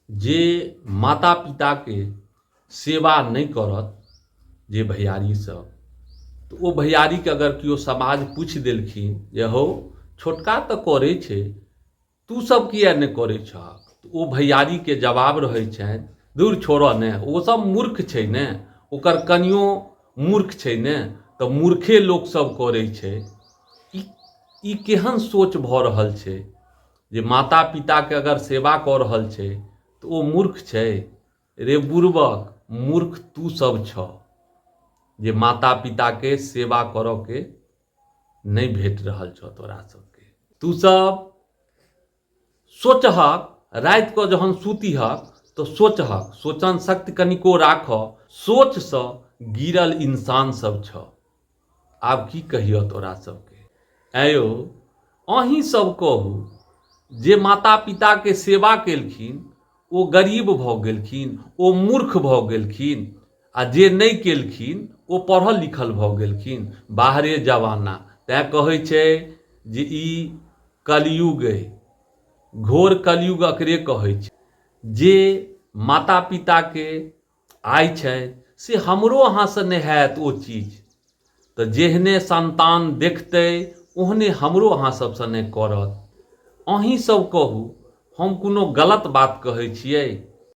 जे माता पिताके सेवा नहि करत जे भैआरी सब तऽ ओ भैआरीके अगर केओ समाज पूछि देलखिन जे हौ छोटका तऽ करै छै तू सब किए नहि करै छहक तऽ ओ भैआरीके जवाब रहै छनि दूर छोड़ऽ ने ओ सब मूर्ख छै ने ओकर कनियो मूर्ख छै ने तऽ मूर्खे लोकसब करै छै ई ई केहन सोच भऽ रहल छै जे माता पिताके अगर सेवा कऽ रहल छै तऽ ओ मूर्ख छै रे बुड़बक मूर्ख तू सब छह जे माता पिताके सेवा करऽके नहि भेट रहल छौ तोरा सबके तू सब सोचहक रातिकऽ जहन सुतिहक तऽ सोचहक सोचन शक्ति कनिको राखऽ सोचसँ गिरल इंसान सब छह आब की कहियऽ तोरा सबके ऐं यौ अहीं सब कहू जे माता पिताके सेवा केलखिन ओ गरीब भऽ गेलखिन ओ मूर्ख भऽ गेलखिन आ जे नहि केलखिन ओ पढ़ल लिखल भऽ गेलखिन बाहरे जमाना तैँ कहै छै जे ई कलयुग अइ घोर कलयुग एकरे कहै छै जे माता पिताके आइ छनि से हमरो अहाँसँ नहि हैत ओ चीज तऽ जेहने सन्तान देखतै ओहने हमरो अहाँ सभसँ नहि करत अहीँ सभ कहू हम कोनो गलत बात कहै छियै।